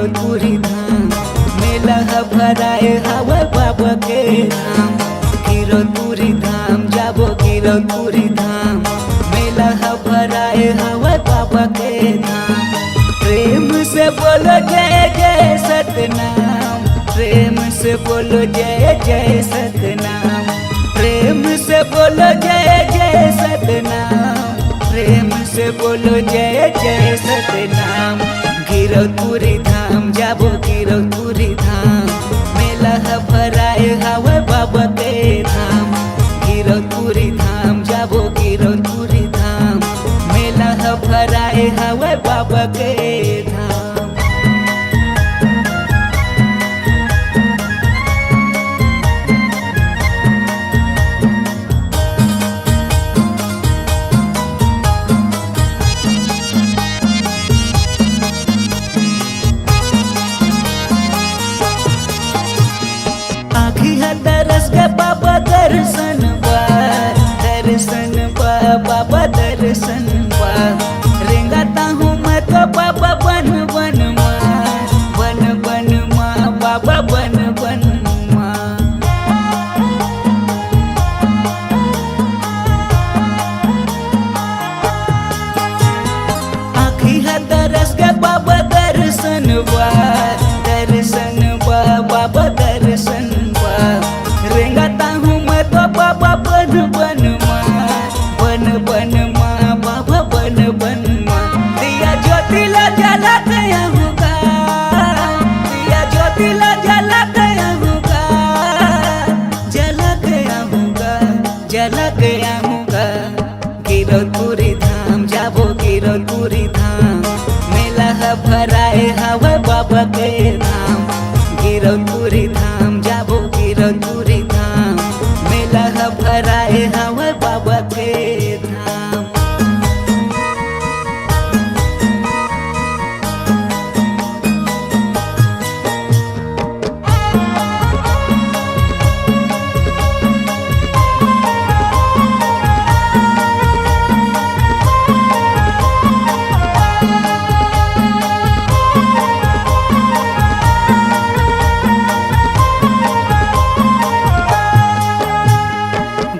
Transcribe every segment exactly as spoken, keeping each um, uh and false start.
गिरौदपुरी धाम, मेला ह भराए हावय बाबा के धाम। गिरौदपुरी धाम जाबो, गिरौदपुरी धाम, मेला ह भराए हावय बाबा के धाम। प्रेम से बोलो जय जय सतनाम, प्रेम से बोलो जय जय सतनाम, प्रेम से बोलो जय जय सतनाम, प्रेम से बोलो जय जय सतनाम। गिरौदपुरी धाम जाबो, गिरौदपुरी धाम, मेला ह भराए हावय बाबा के धाम। गिरौदपुरी धाम जाबो, गिरौदपुरी धाम, मेला ह भराए हावय बाबा के धाम। आँखी ह तरस गे बाबा दर्शन बर, दर्शन बर, बाबा दर्शन बर। रेंगत हूँ मैं तो बाबा बन बन मा, बन बन मा, बाबा बन बन मा। आँखी ह तरस गे बाबा दर्शन बर, दर्शन बर, बाबा दर्शन बर। रेंगत हूँ मैं तो बाबा बन बन मा, बन बन मा, बाबा बन बन मा। दिया ज्योति ला जला गया हूँ गा, दिया ज्योति ला जला गया हूँ गा, जला गया हूँ गा, जला गया हूँ गा। गिरौदपुरी धाम जाबो, गिरौदपुरी धाम, मेला ह भराए हावय बाबा के धाम। गिरौदपुरी धाम जाबो, गिरौदपुरी धाम, मेला ह भराए हावय बाबा के धाम।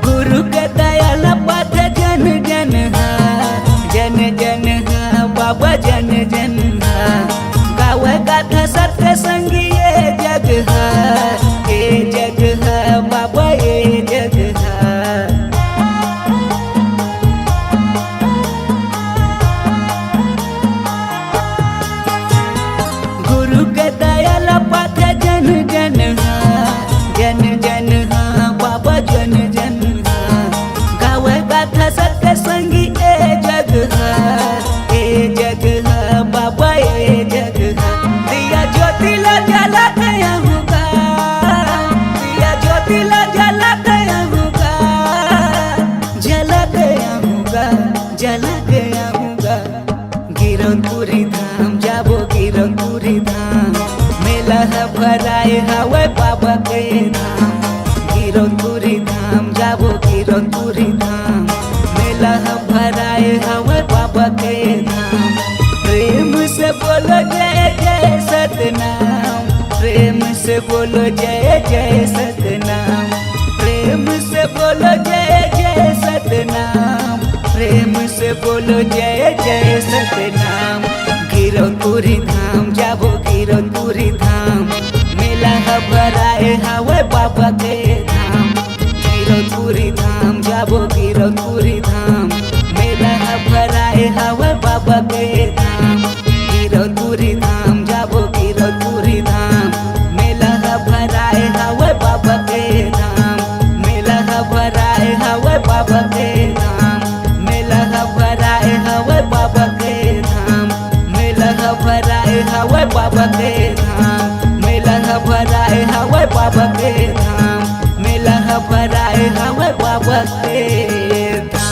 गुरु के दया ल पाथे जन जन हा, जन जन हा, बाबा जन जन हा। गावय गाथा सत्य संगी ए जग हा, ए जग हा, बाबा ए जग हा। गुरु के दया ल पाथे जन जन हा, जन जन हा, बाबा जन जन हा। गावय गाथा सत्य संगी ए जग हा, ए जग हा, बाबा ए जग हा। दिया ज्योति ला जला गया हूँ गा, दिया ज्योति ला जला गया हूँ गा, जला गया हूँ गा, जला गया हूँ गा। गिरौदपुरी धाम जाबो, गिरौदपुरी धाम, मेला ह भराए हावय बाबा के धाम। गिरौदपुरी धाम जाबो, गिरौदपुरी धाम, मेला ह भराए हावय बाबा के धाम। प्रेम से बोलो जय जय सतनाम, प्रेम से बोलो जय जय सतनाम, प्रेम से बोलो जय जय सतनाम, प्रेम से बोलो जय जय सतनाम। गिरौदपुरी धाम जाबो, गिरौदपुरी धाम, मेला ह भराए हावय बाबा के धाम। गिरौदपुरी धाम जाबो, गिरौदपुरी धाम, मेला ह भराए हावय बाबा के धाम। गिरौदपुरी धाम जाबो, गिरौदपुरी धाम, मेला ह भराए हावय बाबा के धाम। मेला ह भराए हावय बाबा के धाम, मेला ह भराए हावय बाबा के धाम, मेला ह भराए हावय बाबा के धाम, मेला ह भराए हावय बाबा के धाम, मेला ह भराए हावय बाबा के धाम।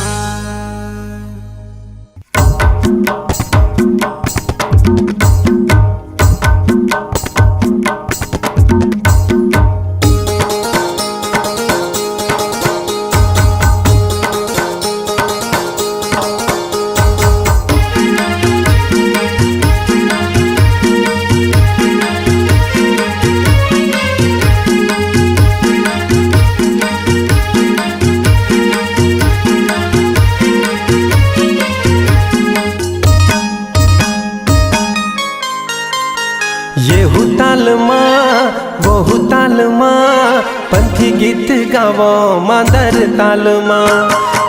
गीत गावो मांदर ताल मा,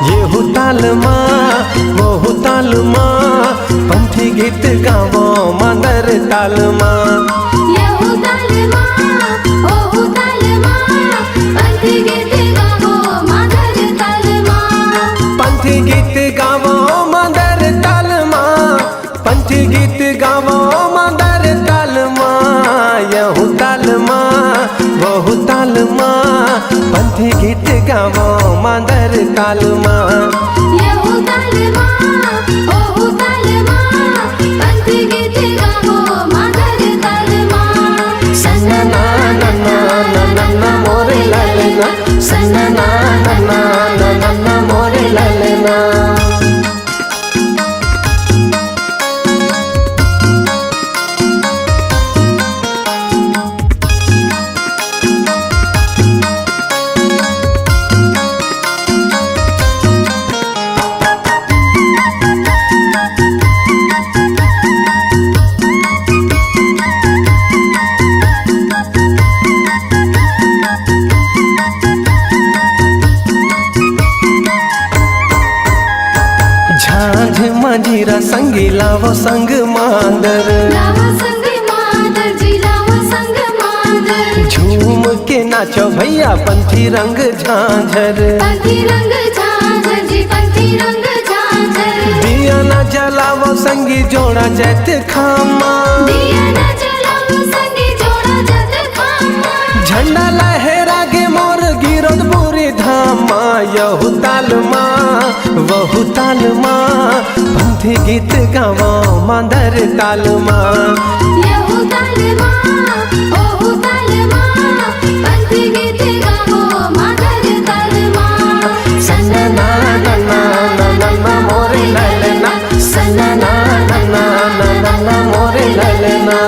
येहू ताल मा, वहू ताल मा, पंथी गीत गावो मांदर ताल मा। येहू ताल मा, ओहू ताल मा, पंथी गीत गावो मांदर ताल मा। पंथी गीत गावो मांदर ताल मा, पंथी गीत गावो मांदर ताल मा, येहू ताल मा, वहू ताल मा, पंथी गीत गावो मांदर ताल मा। येहू ताल मा, ओहू ताल मा, पंथी गीत गावो मांदर ताल मा। सन्ना ना ना ना ना ना ना मोरे ललना, सन्ना ना ना ना ना ना ना मोरे ललना। झांझ मंजीरा संगी लावो संग मांदर। लावो संग मांदर जी, लावो संग मांदर। झूम के नाचो भैया पंथी रंग झांझर। पंथी रंग झांझर जी, पंथी रंग झांझर। दिया ना जलावो संगी जोड़ा जैत खामा। दिया ना जलावो संगी जोड़ा जैत खामा। झंडा लहरा गे मोर गिरोधपुरी धाम मा, येहू ताल मा, वहू ताल मा, पंथी गीत गावो मांदर ताल मा। येहू ताल मा, ओहू ताल मा, पंथी गीत गावो मांदर ताल मा। सन्ना ना ना ना ना ना ना मोरे ललना, सन्ना ना ना ना ना ना ना मोरे ललना।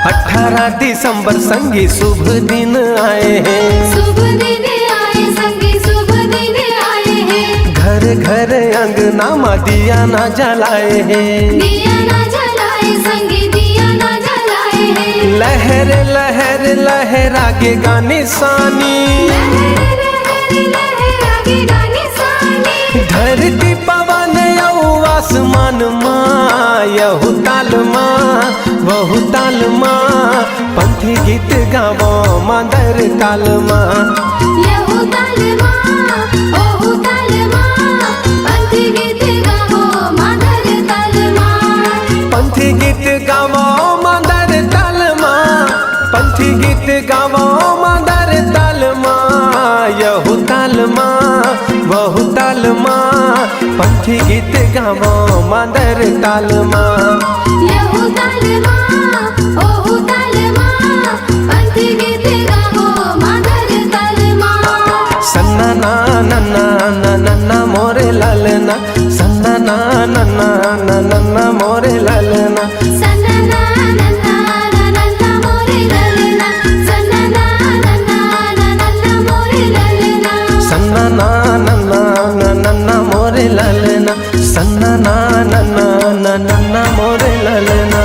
अठारह दिसंबर संगी शुभ दिन आए हे। शुभ दिन आए संगी, शुभ दिन आए हे। घर घर अंगना मा दिया ना जलाए हे। दिया ना जलाए संगी, दिया ना जलाए हे। लहर लहर लहरा गे गा निसानी। लहर लहर लहरा गे गा निसानी। धरती पवन अउ आसमान मा, येहू ताल मा, वहू ताल मा, पंथी गीत गावो मांदर ताल मा। येहू ताल मा, ओहू ताल मा, पंथी गीत गावो मांदर ताल मा। पंथी गीत गावो मांदर ताल मा, पंथी गीत गावो मांदर ताल मा, येहू ताल मा, वहू ताल मा, पंथी गीत गावो मांदर ताल मा। येहू ताल मा, ओहू ताल मा, पंथी गीत गावो मांदर ताल मा। सन्ना ना ना ना ना ना ना मोरे ललना, सन्ना ना ना ना ना ना ना मोरे ललना। सन्ना ना ना ना ना ना ना मोरे ललना, सन्ना ना ना ना ना ना ना ना मोरे ललना। सन्ना ना ना ना ना ना ना मोरे ललना, सन्ना ना ना ना ना ना ना मोरे ललना।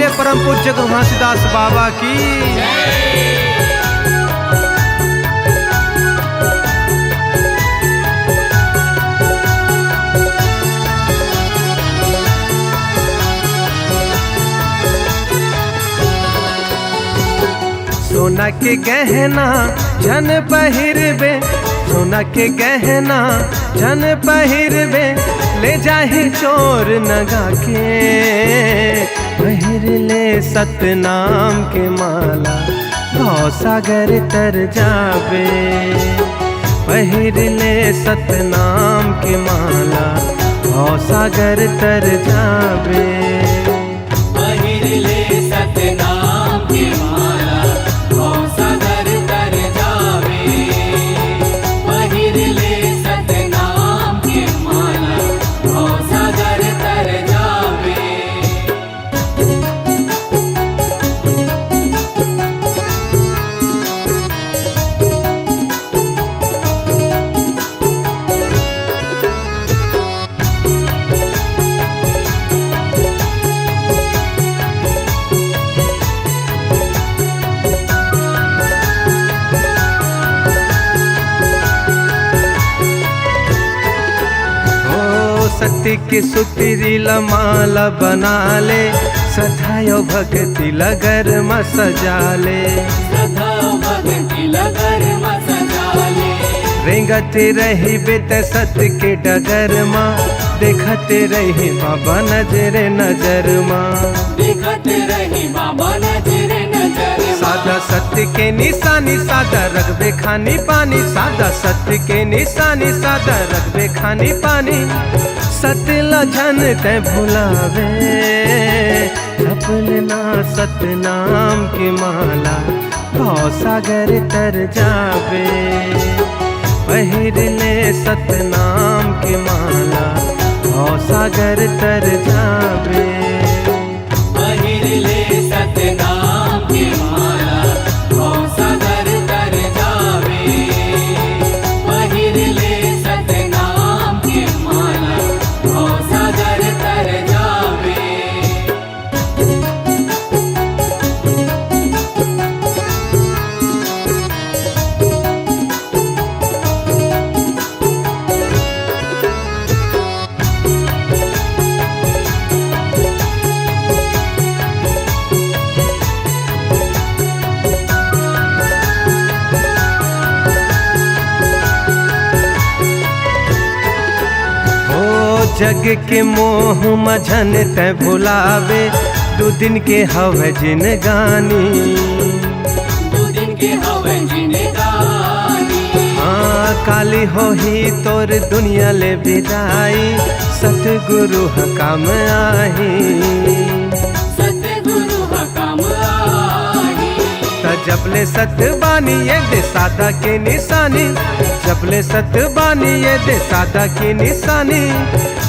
परम पूज्य गुरु घासीदास बाबा की। सोना के गहना झन पहिरबे, सोना के गहना झन पहिरबे, ले जाही चोर नगा के। पहिर ले सतनाम के माला, भवसागर तर जाबे। पहिर ले सतनाम के माला, भवसागर तर जाबे। पहिर ले सतनाम के माला, भवसागर तर जाबे। पहिर ले सतनाम के माला, भवसागर तर जाबे। ओ सत्य के सुतरी ल माला बना ले, श्रद्धा अउ भक्ति ल घर म सजा ले। श्रद्धा अउ भक्ति ल घर म सजा ले। रेंगत रहिबे त सत्य के डगर म, देखत रही बाबा नजर नजर म। देखत रही बाबा नजर नजर म। सादा सत्य के निशानी, सादा रखबे खानी पानी, सादा सत्य के निशानी, सादा रखबे खानी पानी। सत्य ल झन तै भुलावे, जप लेना सतनाम के माला, भवसागर तर जाबे। पहिर ले सतनाम के माला, भवसागर तर जाबे। पहिर ले सतनाम के माला, भवसागर तर जाबे। पहिर ले सतनाम के माला, भवसागर तर जाबे। ओ जग के मोह म झन तै भुलावे, दू दिन के हवय जिनगानी। दू दिन के हवय जिनगानी। हाँ, काली होही तोर दुनिया ले बिदाई, सतगुरु ह काम आही। सतगुरु ह काम आही। त जब ले सत बानी ये दे सादा के निशानी, जब ले सत बानी ये दे सादा के निशानी,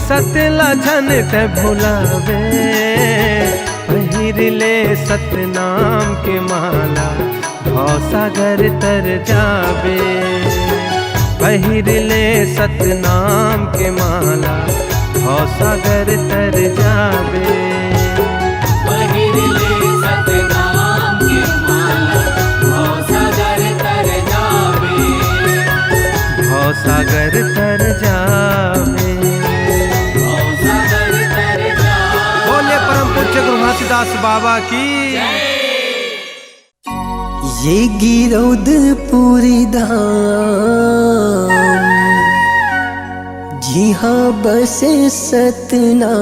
सत ला झन तै भुलावे। पहिर ले सतनाम के माला, भवसागर तर जाबे। पहिर ले सतनाम के माला, भवसागर तर जाबे। पहिर ले सतनाम के माला, भवसागर तर जाबे। भवसागर तर जाबे। भवसागर तर जाबे। बोले परम पूज्य गुरु घासीदास बाबा की। ये गिरौदपुरी धाम, जिहाँ बसे सतनाम,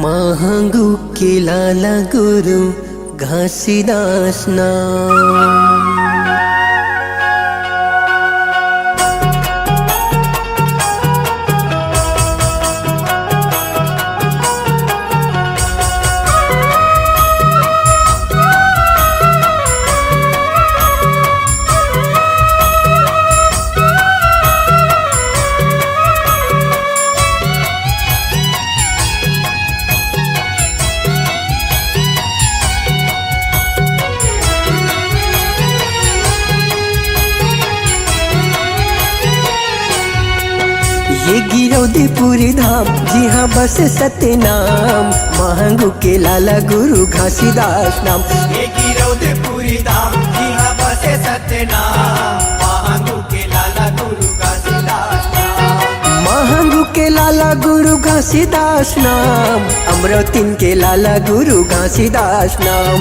महंगू के लाला गुरु घासीदास नाम। ये गिरौदपुरी धाम, जिहाँ बसे सतनाम, महंगू के लाला गुरु घासीदास नाम। ये गिरौदपुरी धाम, जिहाँ बसे सतनाम, महंगू के लाला गुरु घासीदास नाम। महंगू के लाला गुरु घासीदास नाम, अमरौतिन के लाला गुरु घासीदास नाम।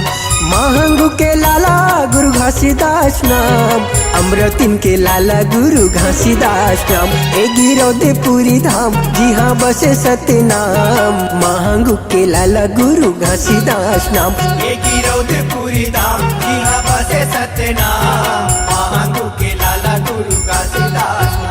महंगू के लाला गुरु घासीदास नाम, अमरौतिन के लाला गुरु घासीदास नाम। ए गिरौदपुरी धाम, जिहाँ बसे सतनाम, महंगू के लाला गुरु घासीदास नाम। ए गिरौदपुरी धाम, जिहाँ बसे सतनाम, महंगू के लाला गुरु घासीदास नाम।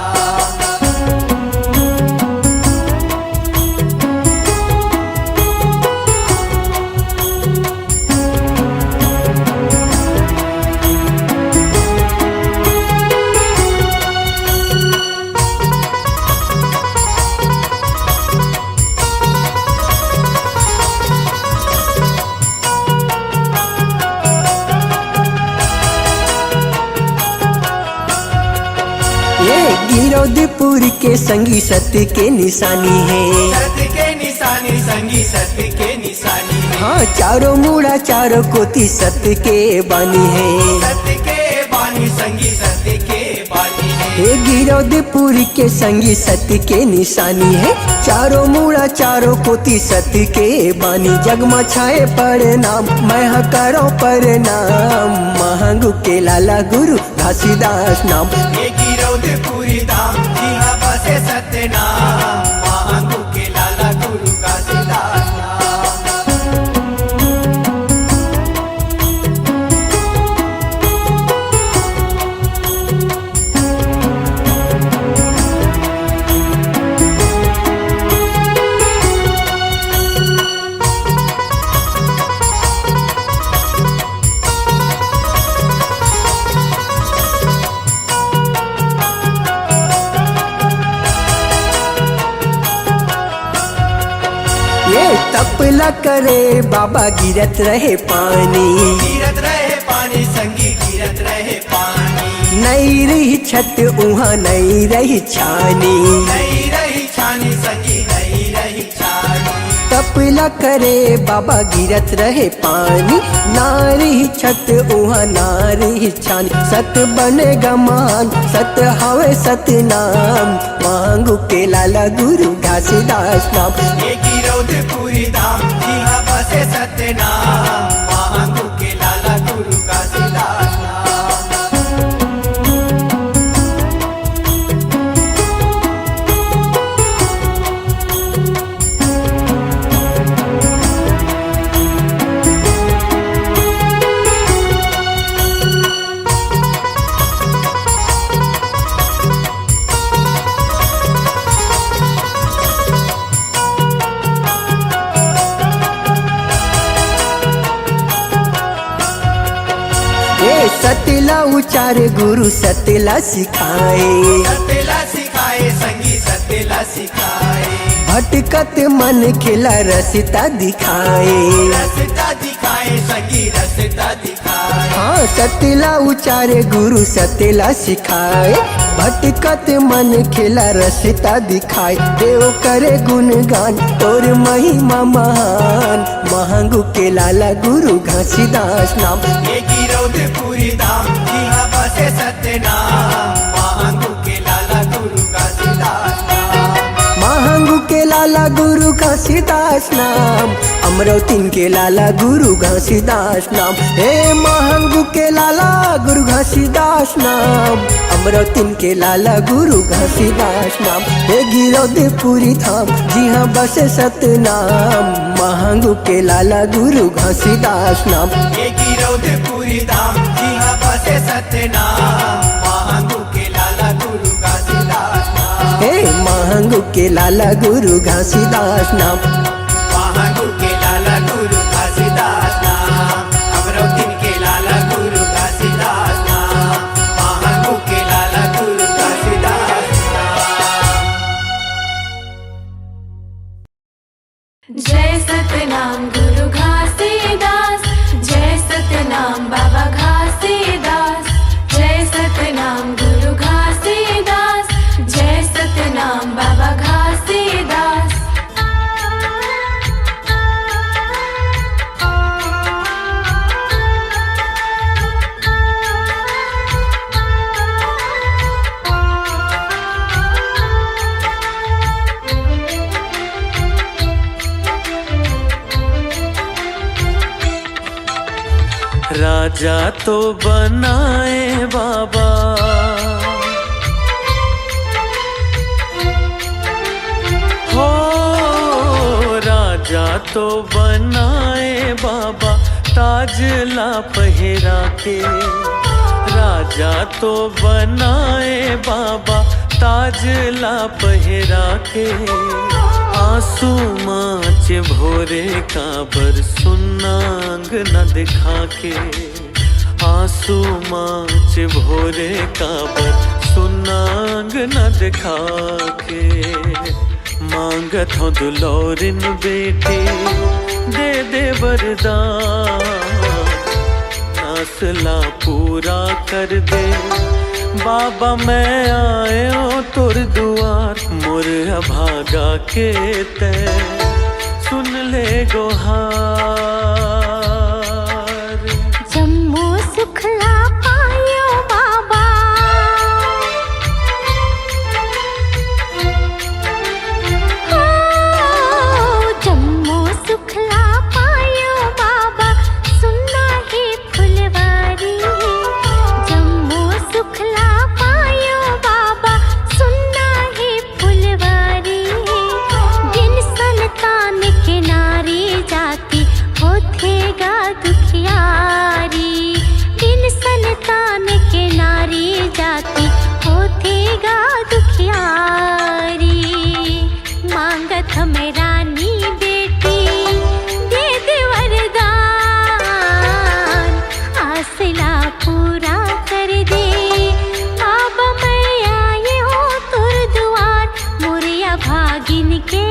ये गिरौदपुर के संगी सत्य के निशानी हे। सत्य के निशानी, संगी सत्य के निशानी हे। हाँ, चारों मुड़ा चारों कोती सत्य के बानी हे। सत्य के बानी, संगी सत्य के बानी हे। ये गिरौदपुर के संगी सत्य के निशानी हे। चारों मुड़ा चारों कोती सत्य के बानी। जग मा छाए प्रणाम, मैं हा करो प्रणाम, महंगू के लाला गुरु घासीदास नाम। ये गिरौदपुरी धाम, जिहाँ बसे सतनाम, महंगू के लाला गुरु घासीदास नाम। ये तप ला करे बाबा गिरत रहे पानी। गिरत रहे पानी, संगी गिरत रहे पानी। नई रही छत उहाँ नई रही छानी। नई रही छानी, संगी नई रही छानी। तप ला करे बाबा गिरत रहे पानी। ना रही छत उहाँ ना रही छानी। सत बने गमान, सत हवे सतनाम, महंगू के लाला गुरु घासीदास नाम। ये गिरौदपुरी धाम, जिहाँ बसे सतनाम, महंगू के लाला गुरु घासीदास नाम। ए सत ला उचारे गुरु सत ला सिखाए। सत ला सिखाए, संगी सत ला सिखाए। भटकत मनखे ला रस्ता दिखाए। रस्ता दिखाए, संगी रस्ता दिखाए। हाँ, सत ला उचारे गुरु सत ला सिखाए। भटकत मनखे ला रस्ता दिखाए। देव करे गुणगान तोर महिमा महान, महंगू के लाला गुरु घासीदास नाम। ये गिरौदपुरी धाम, जिहाँ बसे सतनाम, महंगू के लाला गुरु घासीदास नाम। महंगू के लाला गुरु घासीदास नाम, अमरौतिन के लाला गुरु घासीदास नाम। हे महंगू के लाला गुरु घासीदास नाम, अमरौतिन के लाला गुरु घासीदास नाम। हे गिरौदपुरी धाम, जिहाँ बसे सतनाम, महंगू के लाला गुरु घासीदास नाम। हे गिरौदपुरी धाम, जिहाँ बसे सतनाम, महंगू के लाला गुरु घासीदास नाम। हे महंगू के लाला गुरु घासीदास नाम। महंगू के लाला गुरु घासीदास नाम, अमरौतिन के लाला गुरु घासीदास नाम, महंगू के लाला गुरु घासीदास नाम। जय सतनाम गुरु घासीदास, जय सतनाम बाबा घासीदास, जय सतनाम गुरु घासीदास, जय सतनाम राम बाबा घासीदास। राजा तो बनाए बाबा, हो राजा तो बनाए बाबा, ताज ला पहिरा के। राजा तो बनाए बाबा, ताज ला पहिरा के। आंसू माच भोरे काबर, सुन्ना अंगना दिखा के। आंसू माच भोरे काबर, सुन्ना अंगना दिखा के। मांगत हों दुलौरिन बेटी, दे दे वरदान। आस ला पूरा कर दे। बाबा मैं आयो तोर दुआर, मोर अभागा के तैं सुन ले गोहार। जम्मो सुख ला पायो बाबा, हो, जम्मो सुख ला पायो बाबा, सुन्ना हे फुलवारी। जम्मो सुख ला पायो बाबा, सुन्ना हे फुलवारी। बिन संतान के नारी जाति होथे गा दुखियारी। बिन संतान के नारी जाति होथे गा दुखियारी। मांगत हमें रानी बेटी, दे दे वरदान। आस ला पूरा कर दे। बाबा मैं आए हों तोर दुआर, मोर अभागिन के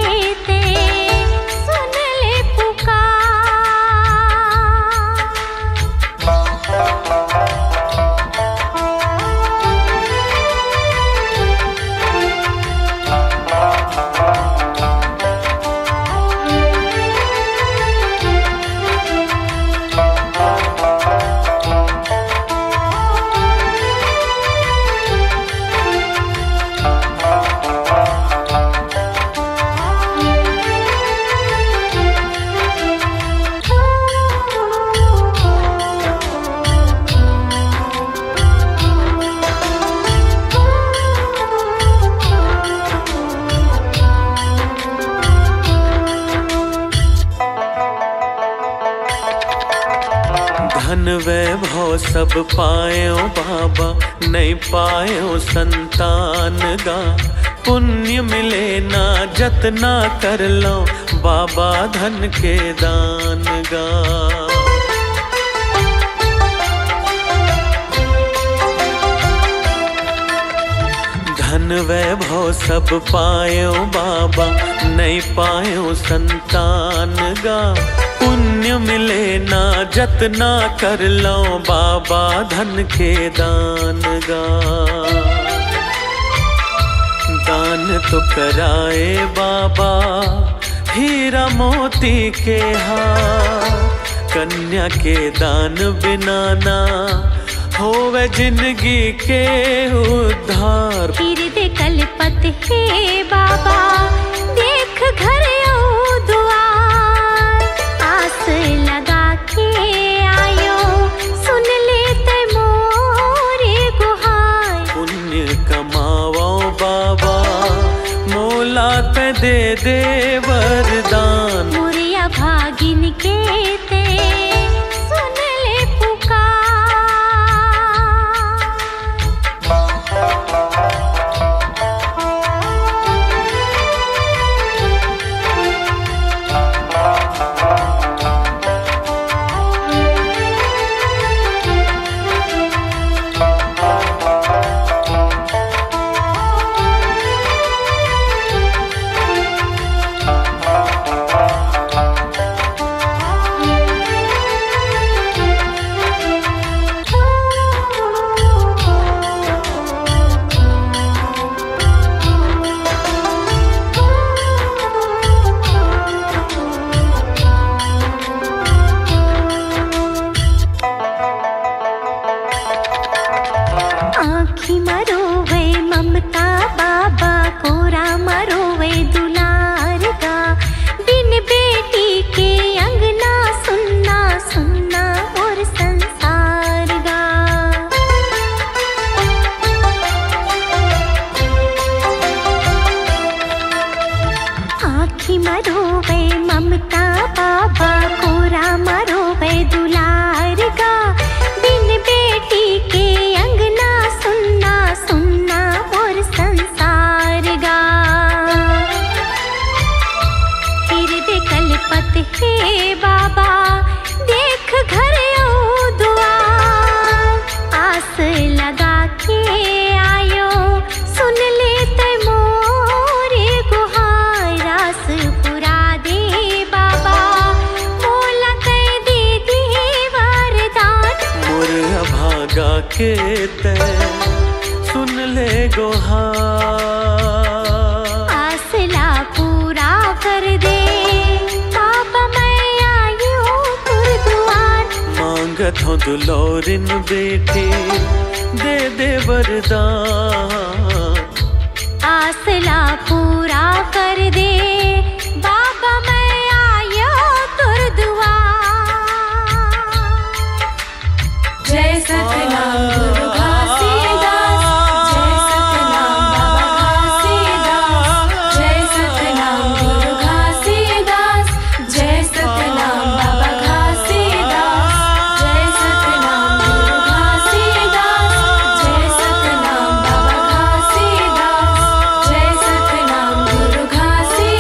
तैं सुन ले पुकार। धन वैभव सब पायो बाबा, नइ पायो संतान गा। पुण्य मिले ना जतना कर लौं, बाबा धन के दान गा। धन वैभव सब पायो बाबा, नइ पायो संतान गा। पुण्य मिले ना जतना कर लौं, बाबा धन के दान गा। दान तो कराए बाबा हीरा मोती के हार, कन्या के दान बिना ना होवे जिंदगी के उद्धार। हृदय कलपत हे बाबा, देख घर अउ दुआर। आस लगा के आयो, सुन ले तैं मोरे गुहार। पुण्य कमावो बाबा, मोला तैं दे दे वरदान। मोर अभागिन के तैं सुन ले पुकार। रोवे ममता बाबा, कोरा म रोवे दुलार गा। बिन बेटी के अंगना सुन्ना सुन्ना मोर संसार गा। फिर दे कलपत हे बाबा, देख घर अउ दुआर। आस लगा के आयो, सुन ले तै मोर गुहार। आस पुरा दे बाबा, मोला तै दे दे वरदान। मोर अभागा के तै सुन ले गुहार। आस ला पूरा कर दे बाबा, मैं आयो तोर दुआर। मांगत हूँ दुलौरिन बेटी, दे दे वरदान। आस ला पूरा कर दे बाबा, मैं आयो तोर दुआर। जय सतनाम गुरु घासीदास, जय सतनाम बाबा घासीदास, जय सतनाम गुरु घासीदास, जय सतनाम बाबा घासीदास, जय सतनाम गुरु घासीदास, जय सतनाम बाबा घासीदास, जय सतनाम गुरु घासीदास।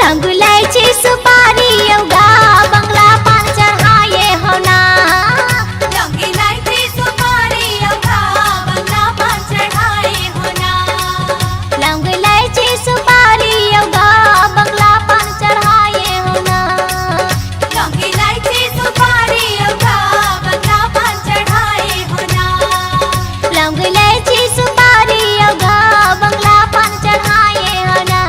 लौंग, इलायची, सुपारी अउ गा बंगला पान चढ़ाए हो ना। लौंग, इलायची, सुपारी अउ गा बंगला पान चढ़ाए हो ना। लौंग, इलायची, सुपारी अउ गा बंगला पान चढ़ाए हो ना। लौंग, इलायची, सुपारी अउ गा बंगला पान चढ़ाए हो ना। लौंग, इलायची, सुपारी अउ गा बंगला पान चढ़ाए हो ना।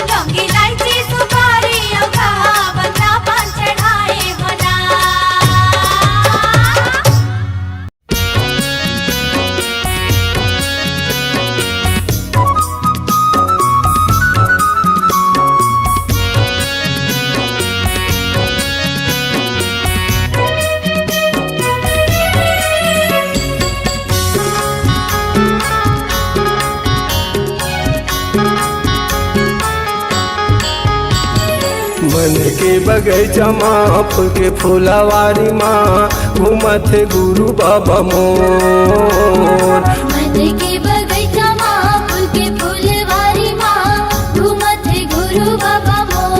लौंग, इलायची, सुपारी अउ गा बंगला पान चढ़ाए हो ना। मन के बगैचा मा, फूल के फुलवारी मा, घूमत हे गुरु बाबा मोर। मन के बगैचा मा, फूल के फुलवारी मा, घूमत हे गुरु बाबा मोर।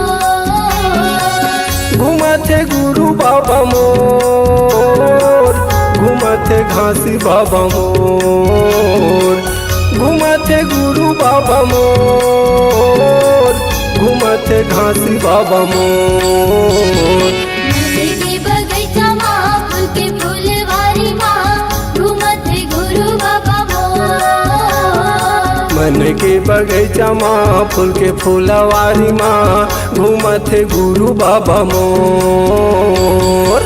घूमत हे गुरु बाबा मोर, घूमत हे घासी बाबा मोर। घूमत हे गुरु बाबा मोर, घूमत हे घासी बाबा मोर। मन के बगैचा मा, फूल के फुलवारी मा, घूमत हे गुरु बाबा मोर। मन के बगैचा मा, फूल के फुलवारी मा, घूमत हे गुरु बाबा मोर।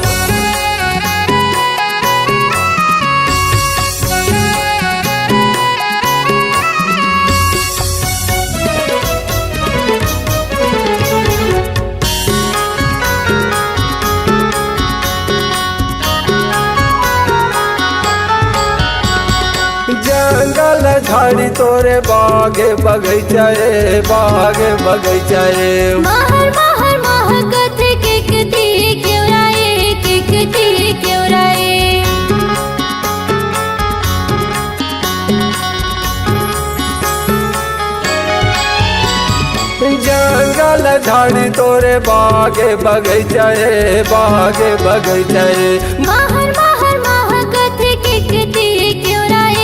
जंगल झाड़ी तोरे बाग बगैचा ए, बाग बगैचा ए। महर महर महकत हे केकती केवरा ए, केकती केवरा ए। जंगल झाड़ी तोरे बाग बगैचा ए, बाग बगैचा ए। महर महर महकत हे केकती केवरा ए,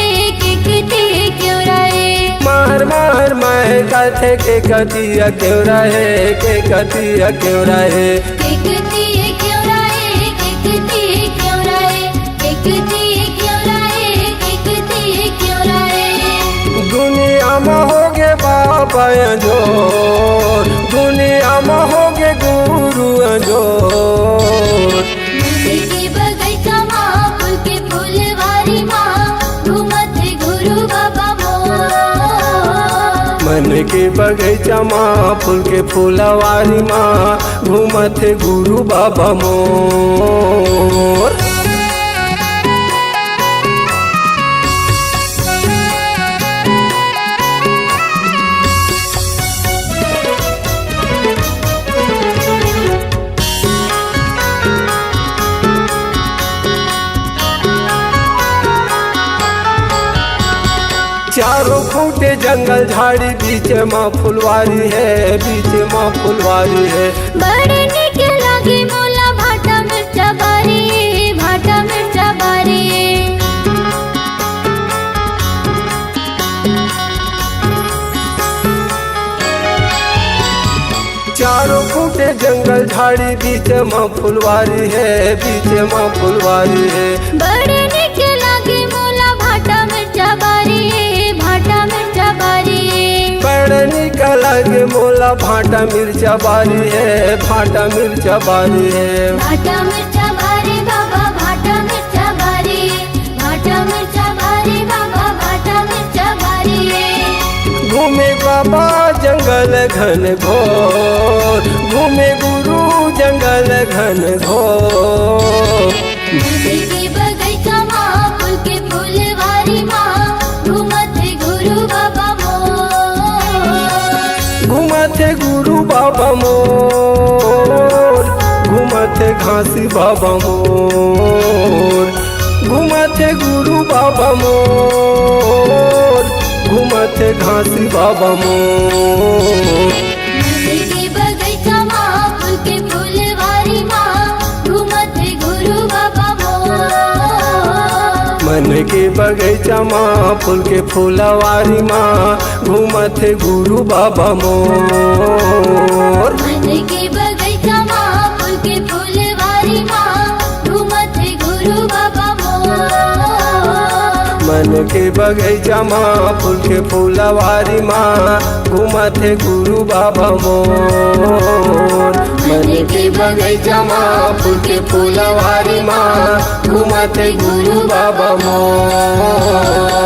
केकती केवरा ए। महर महर महकत हे केकती केवरा ए, केकती केवरा ए। केकती केवरा ए, केकती केवरा ए। केकती केवरा ए, केकती केवरा ए। दुनिया म होगे बाबा अंजोर, दुनिया म होगे गुरु अंजोर। मन के बगैचा मा, फूल के फुलवारी मा, घूमत हे गुरु बाबा मोर। मन के बगैचा मा, फूल के फुलवारी मा, घूमत हे गुरु बाबा मोर। चारों खूंटे जंगल झाड़ी, बीच मा फुलवारी हे, बीच मा फुलवारी हे। बड़े नीक लागे मोला भाटा मिर्चा बारी, भाटा मिर्चा बारी। चारों खूंटे जंगल झाड़ी, बीच मा फुलवारी हे, बीच मा फुलवारी हे। बड़े नीक लागे मोला भाटा मिर्चा बारी, भाटा मिर्चा बारी। बड़े नीक लागे मोला भाटा मिर्चा बारी हे, भाटा मिर्चा बारी हे। भाटा मिर्चा बारी बाबा, भाटा मिर्चा बारी। भाटा मिर्चा बारी बाबा, भाटा मिर्चा बारी। घूमे बाबा जंगल घन घोर, घूमे गुरु जंगल घन घोर। मन के बगैचा मा, फूल के फुलवारी मा, घूमत हे गुरु बाबा मोर। घूमत हे गुरु बाबा मोर, घूमत हे घासी बाबा मोर। घूमत हे गुरु बाबा मोर, घूमत हे घासी बाबा मोर। मन के मा फूल के फुलवारी मा घूमत हे गुरु बाबा मोर। मन के बगैचा मा फूल के फुलवारी मा घूमत हे गुरु बाबा मोर। मन के बगैचा मा फूल के फुलवारी मा घूमत हे गुरु बाबा मोर। मन के बगैचा मा फूल के फुलवारी मा घूमत हे गुरु बाबा मोर।